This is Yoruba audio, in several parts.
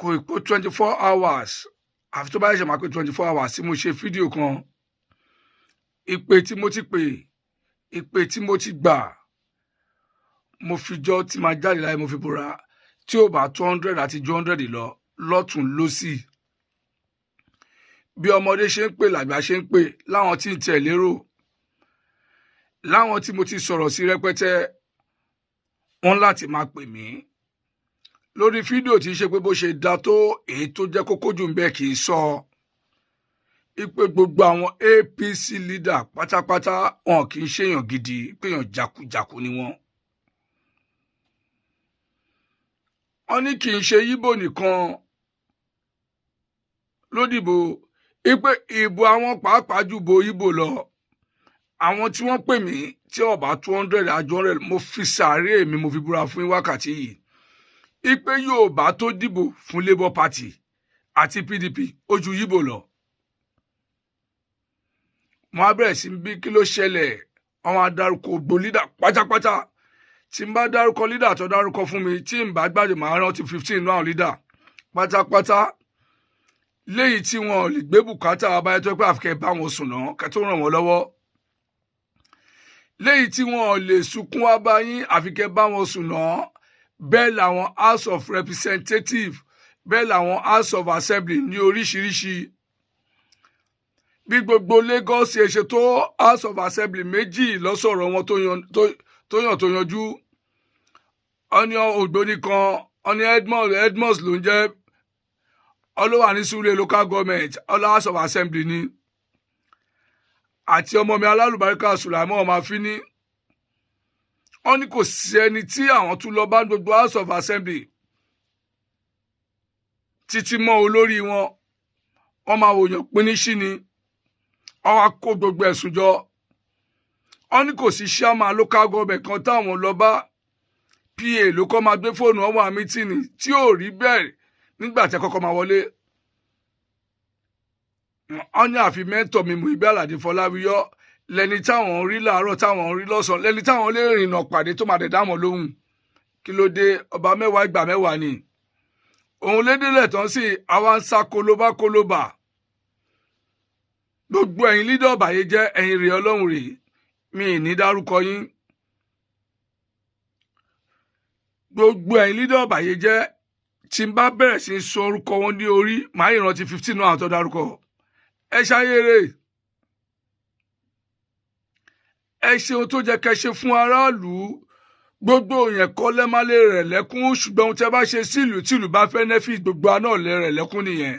Kò ì pé 24 hours, àfi tó bá ṣẹ̀ṣẹ̀ máa pé 24 hours tí mo ṣe fídíò kan. Ìpè tí mo ti pè, ìpè tí mo ti gbà, mo fi jọ́ tí máa jáde láyé, mo fi búra, tí ò bá 200 àti 200 lọ lọ́tún lọ́sì. Bí ọmọdé ṣe ń pè làgbà ṣe ń pè, láwọn tí ń tẹ̀ lérò, láwọn tí mo ti sọ̀rọ̀ sí rẹpẹtẹ, wọ́n láti máa pè mí lórí fídíò tí í ṣe pé bó ṣe da tó, èyí tó jẹ́ kókó jù ń bẹ́ẹ̀ kì í sọ ipe gbogbo àwọn APC leader pátápátá, wọn kì í ṣèyàn gidi, péyàn jakujaku ni wọ́n. Wọ́n ní kì í ṣe Yíbò nìkan ló dìbò, ipe ìbò àwọn pàápàá jù bo Yíbò lọ. Àwọn tí wọ́n pè mí tí ọba 200 àjọ rẹ̀, mo fi sàárè mi, mo fi búra fún wákàtí yìí ipe Yorùbá tó dìbò fún Labour Party àti PDP ó ju Yíbò lọ. Mo á bẹ̀rẹ̀ sí bí kí ló ṣẹlẹ̀. Àwọn adarúkọ gbogbo leader pátápátá. Tí n bá dárúkọ leader tó dárúkọ fún mi, tí n bá gbàdé, màá rántí 15 náà leader pátápátá, léyìí tí wọn ò lè gbé bùkátà abáyé tó pé àfikẹ́ bá wọn sùn náà kẹ́ tó ràn wọ́n lọ́wọ́, léyìí tí wọn ò lè sunkún wá bá yín àfikẹ́ bá wọn sùn náà. Bẹ́ẹ̀ làwọn House of Representatives, bẹ́ẹ̀ làwọn House of Assembly ní oríṣiríṣi. Bí gbogbo Lagos ṣe ṣe tó, House of Assembly méjì lọ́sọ̀rọ̀ wọn tó yàn tó yanjú. Ọní ògbóni kan, ọní Edmonds ló ń jẹ́, ọlọ́wà ní Sule local government, ọlọ́ House of Assembly ni, àti ọmọ mi alálùbáríkà Sùlàìmọ́ ọmọ àfínní. Wọ́n ní kò sí ẹni tí àwọn tún lọ bá gbogbo House of Assembly títí mọ́ olórí wọn. Wọ́n máa wòyàn pínísí ni, wọ́n wá kó gbogbo ẹ̀sùn jọ. Wọ́n ní kò sí chairman local government kan táwọn lọ bá, PA ló kọ́ máa gbé fóònù ọmọ àmítìnì tí ò rí bẹ́ẹ̀ nígbà tí ẹ kọ́kọ́ máa wọlé. Wọ́n ní àfi mẹ́ńtọ̀ mi Muibi Alade Fọláwíyọ́ lẹni táwọn ń rí láàárọ̀, táwọn ń rí lọ́sàn-án, lẹni táwọn lè rìnnà pàdé tó máa dẹ̀ dáwọn lóhùn. Kí ló dé? Ọba mẹ́wàá ìgbà mẹ́wàá ni òun lédèlẹ̀ tán sí àwa ń sá kolobá kolobá. Gbogbo ẹ̀yin lídọ̀ ọ̀bàyé jẹ́, ẹ̀yin rèé, ọlọ́run rèé, mi ì ní dárúkọ yín. Gbogbo ẹ̀yin lídọ̀ ọ̀bàyé jẹ́, tí n bá bẹ̀rẹ̀ sí sọ orúkọ wọn ní orí, màá ìrántí 15 náà tó dárúkọ. Ẹ ṣayére, ẹ ṣeun tó jẹ́ kẹ́ ṣe fún aráàlú. Gbogbo yẹn kọ́ lẹ́málẹ̀ rẹ̀ lẹ́kún, ṣùgbọ́n ohun tí ẹ bá ṣe sílùú tìlú bá fẹ́ nẹ́fì, gbogbo aná rẹ̀ lẹ́kún nìyẹn.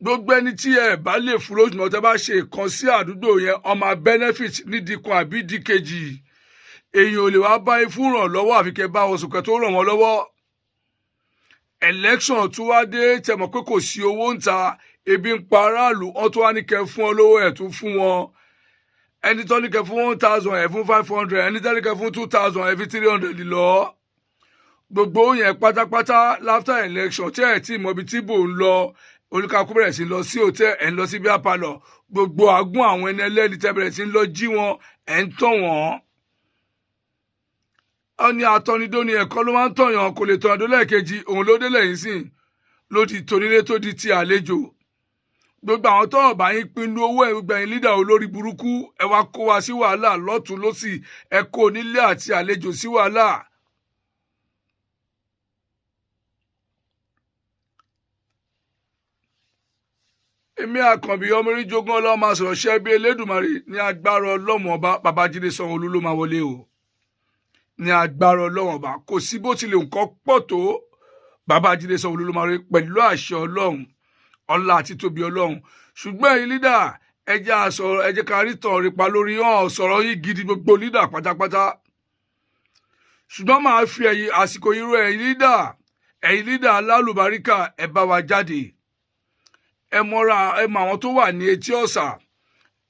Gbogbo ẹni tí ẹ bá lè fún lóṣù náà, tẹ bá ṣe kan sí àdúgbò yẹn, ọmọ benefit nídìí kan àbí díkejì. Èèyàn ò lè wá bá yín fún ìrànlọ́wọ́ àfi kẹ́ bá wọn sùn kẹ́ tó ràn wọ́n lọ́wọ́. Election tó wá dé, tẹ́ mọ̀ pé kò sí owó ń ta, ebi ń pa aráàlú, wọ́n tó wá ní kẹ́ fún ọ lówó, ẹ̀ tún fún wọn. Ẹni tó ní kẹ́ fún 1,000, ẹ̀ fún 500, ẹni tó ní kẹ́ fún 2,000, ẹ̀ fi 300 lọ. Gbogbo yẹn pátápátá after election tí ẹ̀ tí mọ̀ ibi tí bò ń lọ, olùkàkú bẹ̀rẹ̀ sí lọ sí hòtẹ́ẹ̀, ẹ̀ ń lọ sí bíi apalọ̀, gbogbo àgún àwọn ẹni ẹlẹ́ni tẹ́ bẹ̀rẹ̀ sí lọ jí wọn, ẹ̀ ń tàn wọ́n. Ó ní atọ́nidóni ẹ̀kọ́ ló máa ń tọ̀yàn, kò lè tọ̀yàn lẹ́ẹ̀kejì, òun ló délẹ̀ yìí sìn ló di tonílé tó di ti àlejò. Gbogbo àwọn tọ́rọ̀ bá yín pinnu owó ẹ̀, gbogbo ẹ̀yin lídà olórí burúkú, ẹ wá kó wa sí wàhálà lọ́tún lọ́sì, ẹ kó onílé àti àlejò sí wàhálà. Èmi Àkànbí ọmọ oríjogún ọlọ́run máa sọ̀rọ̀ ṣẹ́ bí Elédùmarè ní agbára ọlọ́run ọba. Babájídé Sanwó-Olú ló máa wọlé o, ní agbára ọlọ́run ọba. Kò sí bó tilẹ̀ nǹkan pọ̀ tó, Babájídé Sanwó-Olú ló máa wọlé pẹ̀lú àṣẹ ọlọ́run, ọlá àti tóbi ọlọ́run. Ṣùgbọ́n ẹ̀yin lídà, ẹ jẹ́ a sọ̀rọ̀, ẹ jẹ́ ká rí tàn rípa lórí hàn sọ̀rọ̀ yìí gidi gbogbo lídà pátápátá. Ṣùgbọ́n màá fi ẹ̀yin àsìkò irú ẹ̀yin lídà alálùbáríkà, ẹ bá wa jáde. Ẹ mọra, ẹ mọ àwọn tó wà ní etí ọ̀sà,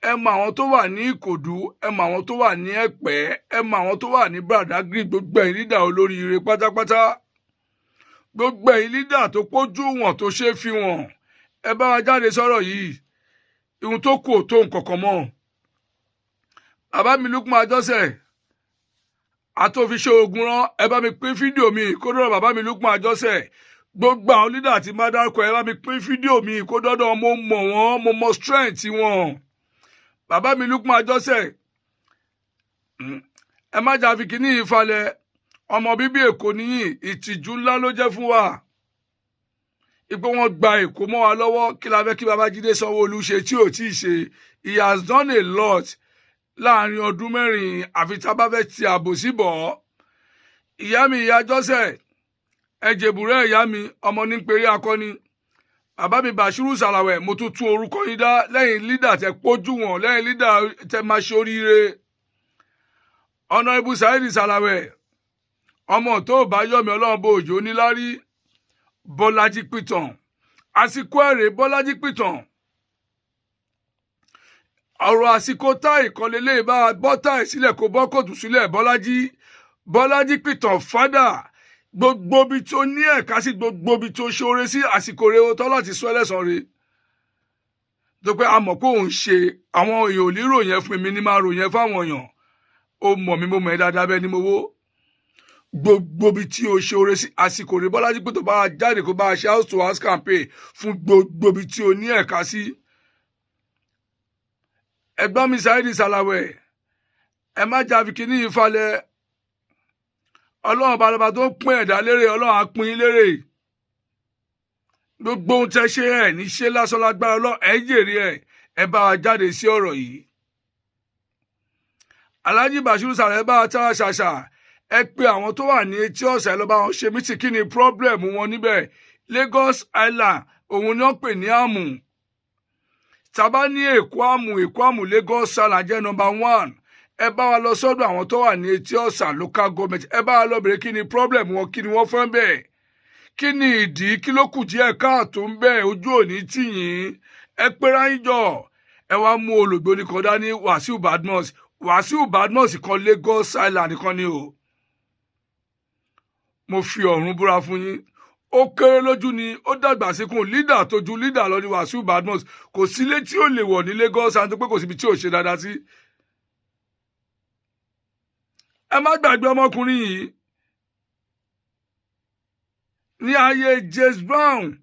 ẹ mọ àwọn tó wà ní Ìkòdú, ẹ mọ àwọn tó wà ní Ẹ̀pẹ́, ẹ mọ àwọn tó wà ní Badagry. Gbogbo ẹ̀yin lídà olóríire pátápátá, gbogbo ẹ̀yin lídà tó pójú wọn tó ṣe fi wọn, ẹ bá wa jáde sọ̀rọ̀ yìí. Ihun tó kù ò tó nǹkankan mọ́. Bàbá mi Lukman Ajọ́sẹ̀ àtòfiṣe ogun rán, ẹ bá mi pín fídíò mi kó dọ̀rọ̀ bàbá mi Lukman Ajọ́sẹ̀. Gbogbo àwọn leader tí má dárúkọ, ẹ bá mi pín fídíò mi kó dọ́dọ̀. Mo mọ̀ wọ́n, mo mọ strength wọn. Bàbá mi Lukman Àjọṣe, ẹ má jà fi kíní ìfalẹ̀. Ọmọ bíbí Èkó níyì, ìtìjú ńlá ló jẹ́ fún wa ipò wọn gba Èkó mọ́ wa lọ́wọ́. Kí la fẹ́ kí Babájídé Sanwó-Olú ṣe tí ò tí ì ṣe? He has done a lot láàrin ọdún 4, àfi tá a bá fẹ́ ti àbòsí bọ̀ ọ́. Ìyá mi, ìyá Jọ́sẹ̀, ẹ jèbùrẹ́ ìyá mi, ọmọ ní péré akọni. Bàbá mi Bashiru Sàlàwẹ̀, mo tún tún orúkọ yín dá lẹ́yìn leader tẹ pójú wọn, lẹ́yìn leader tẹ máa ṣe oríire. Honourable Saheed Sàlàwẹ̀, ọmọ tó bá yọ̀mí ọlọ́run bó òjò níláárí. Bọ́lájí Pìtàn, àsìkò ẹ̀rẹ̀ Bọ́lájí Pìtàn, ọ̀rọ̀ àsìkò táì kan lélẹ̀, bá bọ́ táì sílẹ̀, kó bọ́ kòtù sílẹ̀. Bọ́lájí Pìtàn fádà, gbogbo ibi tó ní ẹ̀ka sí, gbogbo ibi tó ṣoore sí, àsìkò rẹ̀ ó tọ́ láti sọ ẹlẹ́sàn rẹ̀ tó pé a mọ̀ pé òun ṣe. Àwọn èèyàn ò ní ròyìn ẹ fún mi ní máa ròyìn ẹ fáwọn èèyàn. Ó mọ̀ mí, mo mọ̀ ẹ́ dáadáa, bẹ́ẹ̀ ni mo wó gbogbo ibi tí o ṣe oore sí. Àsìkò rẹ̀, Bọ́lájí pé tó bá jáde, kó bá ṣe house to house campaign fún gbogbo ibi tí o ní ẹ̀ka sí. Ẹ̀gbọ́n mi Saheed Sàlàwẹ̀, ẹ má jà fi kíní yìí falẹ̀. Ọlọ́run balọba tó ń pín ẹ̀dá lérè, Ọlọ́run á pín yín lérè. Gbogbo ohun tẹ́ ṣe, ẹ̀ ní ṣe lásán, lágbára Ọlọ́run, ẹ̀ jèrè ẹ̀. Ẹ bá wa jáde sí ọ̀rọ̀ yìí. Alhaji Bashiru Sàlẹ̀, bá wa tara ṣàṣà, ẹ pé àwọn tó wà ní etí ọ̀sẹ̀, ẹ lọ bá wọn ṣe meeting. Kí ni problem wọn níbẹ̀? Lagos Island, òun ni wọ́n pè ní àmù. Tàbá ní Èkó àmù, Èkó àmù, Lagos Island jẹ́ number one. Ẹ bá wa lọ sọ́dọ̀ àwọn tó wà ní etí ọ̀sà local government, ẹ bá wa lọ bèrè kí ni problem wọn, kí ni wọ́n fẹ́ bẹ́ẹ̀, kí ni ìdí, kí ló kù díẹ̀ káàtó ń bẹ́ẹ̀. Ojú òní tì yín. Ẹ pera yín jọ, ẹ wá mú olùgbòní kan dání, Wàsíù Badmus. Wàsíù Badmus kan, Lagos Island kan ni o. Mo fi ọ̀run búra fún yín, ó kéré lójú ni, ó dàgbà síkùn. Leader tó ju leader lọ ní Wàsíù Badmus. Kò sílé tí ó lè wọ̀ ní Lagos Island pé kò síbi tí ò ṣe dáadáa sí. Ẹ má gbàgbé ọmọkùnrin yìí. Ní ayé James Brown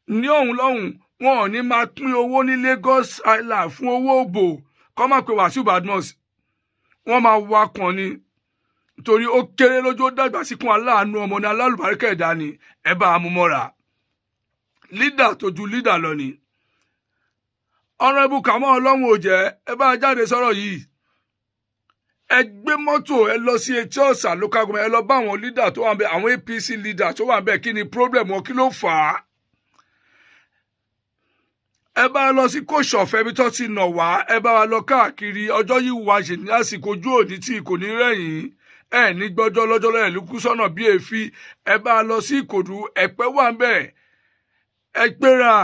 ní ọ̀hún lọ́hùn, wọn ò ní máa pín owó ní Lagos Island fún owó òbò kọ́ máa pe Wàsíù Badmus. Wọ́n máa wá kàn ni, torí ó kéré lójú, ó dàgbà síkún, aláàánú ọmọ ní, alálùbáríkà ẹ̀dá ni. Ẹ bá a mú mọ́ra, leader tó ju leader lọ ni. Honourable Kàmọ́ Ọlọ́run ò jẹ́, ẹ bá a jáde sọ̀rọ̀ yìí. Ẹ gbé mọ́tò, ẹ lọ sí etí ọ̀sà local government, ẹ lọ bá àwọn leader tó wà ń bẹ, àwọn APC leader tó wà ń bẹ. Kí ni problem wọn? Kí ló fà á? Ẹ bá a lọ sí Kòsọ̀fẹ́ bí tó ti nà wá. Ẹ bá wa lọ káàkiri. Ọjọ́ yìí wá ṣe ní àsìkò ojú òní tí kò ní rẹ̀yìn ẹ ní gbọ́jọ́ lọ́jọ́ lọ́yẹ̀ ló kú sọ́nà bí èéfín. Ẹ bá a lọ sí Ìkòdú, Ẹ̀pẹ́ wà ń bẹ̀. Ẹ gbéra,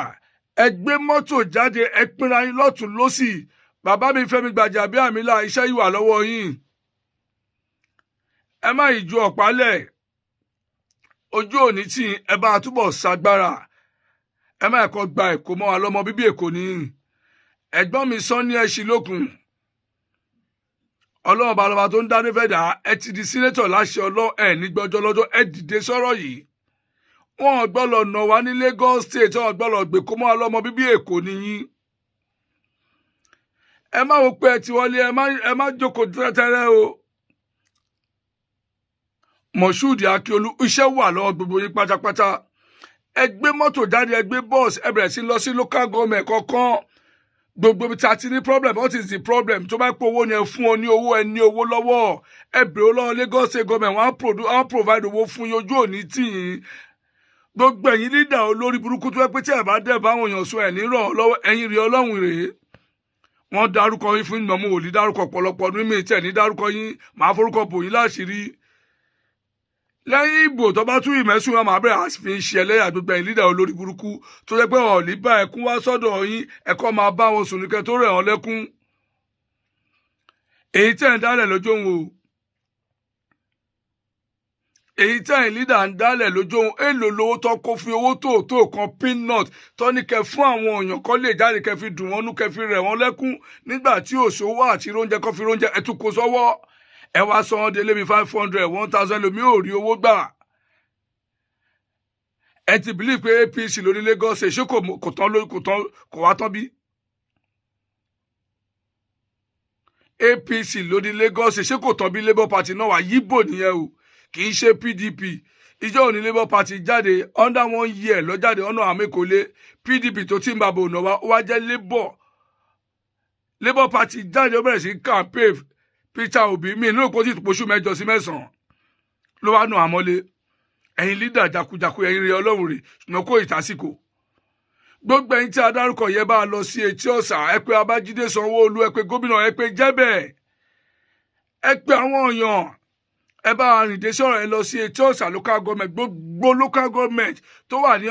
ẹ gbé mọ́tò jáde, ẹ pínra yín lọ́tún lọ́sì. Bàbá mi Fẹ́mi Gbàjàbíàmílà, iṣẹ́ yìí wà lọ́wọ́ yín. Ẹ má yìí ju ọ̀pálẹ̀ ojú òní tí ẹ bá túbọ̀ ṣagbára. Ẹ má ẹ̀kọ́ gba Èkó mọ́ wa lọ́mọ bíbí Èkó ní. Ẹ̀gbọ́n mi Sanni Ẹ̀sìn lókun, Ọlọ́run balọba tó ń dá nífẹ̀ẹ́ dá, ẹ ti di senator láṣẹ Ọlọ́run. Ẹ̀ ní gbọ́jọ́ lọ́jọ́, ẹ dìde sọ̀rọ̀ yìí. Wọn ò gbọ́dọ̀ nà wá ní Lagos State, wọn ò gbọ́dọ̀ gbé kó mọ́ wa lọ́mọ bíbí Èkó nìyí. Ẹ má wo pé ẹ ti wọlé, ẹ má jókòó tẹ́tẹ́rẹ́ o. Moshood Akiolu, iṣẹ́ wà lọ́wọ́ gbogbo yín pátápátá. Ẹ gbé mọ́tò jáde, ẹ gbé bọ́ọ̀sì, ẹ bẹ̀rẹ̀ sí lọ sí local government kọ̀ọ̀kan, gbogbo ibi tí a ti ní problem. What is the problem? Tó bá pé owó ni, ẹ fún ọ ní owó, ẹ ní owó lọ́wọ́, ẹ bèrè lọ́wọ́ Lagos State government, wọ́n á provide owó fún yín. Ojú òní tì yín. Gbogbo ẹ̀yin leader olórí burúkú tó yẹ pé tí ẹ bá dẹ̀ báwọn èèyàn sọ ẹ̀ ní ràn ọ́ lọ́wọ́, ẹ̀yin rí Ọlọ́run rèé. Wọ́n dárúkọ yín fún ìmọ̀, mo ò ní dárúkọ ọ̀pọ̀lọpọ̀ ní mi tẹ̀ ní dárúkọ yín, màá forúkọ bò yín láṣìírí. Lẹ́yìn ìbò tó bá tún ìmẹ̀sùn wọn, máa bẹ̀rẹ̀ àfi ṣe ẹlẹ́yà. Gbogbo ẹ̀yin leader olórí burúkú tó jẹ́ pé ọ̀ọ́lì bá ẹkún wá sọ́dọ̀ yín, ẹ̀kọ́ máa bá wọn sùn nìkẹ́ tó rẹ̀ wọ́n lẹ́kún. Èyí tẹ̀ ń dálẹ̀ lójú òun o, èyí tẹ̀ ń leader ń dálẹ̀ lójú òun. Èlò lówó tó kó fún owó tó tó kan, peanut tó ní kẹ fún àwọn èèyàn kọ́ lè jáde, kẹ fi dùn wọ́n nú, kẹ fi rẹ̀ wọ́n lẹ́kún nígbà tí òṣòwò àti róúnjẹ kọ́ fi róúnjẹ, ẹ tún kó sọ́wọ́, ẹ wá sọ wọn délé bíi 500, 1,000, lomi ò rí owó gbà. Ẹ ti believe pé APC ló ní Lagos State, ṣé kò tán lórí, kò tán, kò wá tán bí? APC ló ní Lagos State, ṣé kò tán bí? Labour Party náà wà, yíbò nìyẹn o, kì í ṣe PDP. Ìjọ òní Labour Party jáde under one year lọ jáde ọ̀nà àmẹ́kọ́lé. PDP tó ti ń bàbò ọ̀nà wa, ó wá jẹ́ Labour Party jáde, ó bẹ̀rẹ̀ sí campaign Peter Obi. Mi inú òpó tí oṣù 8 sí 9 ló wá nù àmọ́lé. Ẹ̀yin leader jakujaku, ẹ̀yin rí Ọlọ́run rè, ṣùgbọ́n kó ìtàsíkò. Gbogbo ẹ̀yin tí a dárúkọ yẹ bá lọ sí Etí Ọ̀sà, ẹ pé Babájídé Sanwó-Olú, ẹ pé gómìnà, ẹ pé Jẹ́bẹ̀, ẹ pé àwọn èèyàn, ẹ bá rìn dé sọ̀rọ̀, ẹ lọ sí Etí Ọ̀sà local government, gbogbo local government tó wà ní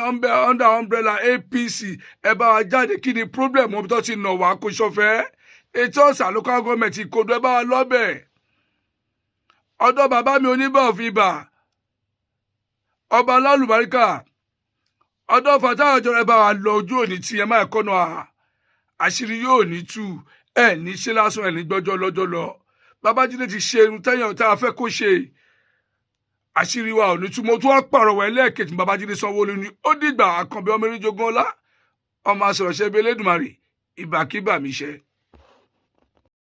under umbrella APC, ẹ bá wa jáde. Kí ni problem wọn tó ti nà wá kó sọfẹ́? Etí Ọ̀sà local government, Ìkòdó, ẹ bá wa lọ́bẹ̀. Ọ̀dọ̀ bàbá mi oníbà òfin ibà, ọba alálùbáríkà, ọ̀dọ̀ fàtà ọjọ́, ẹ bá wa lọ. Ojú òní tí ẹ máa kọ́nà àṣírí yóò ní tú, ẹ ní ṣe lásán, ẹ ní gbọ́jọ́ lọ́jọ́ lọ. Babájídé ti ṣe irun tẹ́yàn tá a fẹ́ kó ṣe, àṣírí wa ò ní tú. Mo tún wá pàrọwà ẹlẹ́ẹ̀kejì, Babájídé Sanwó-Olú ni ó dìgbà. Àkànbí ọmọ eréjogún ọlá, ọmọ asọ̀rọ̀ṣẹ́ bíi Elédùmarè, ìbàkíbà mi ṣe.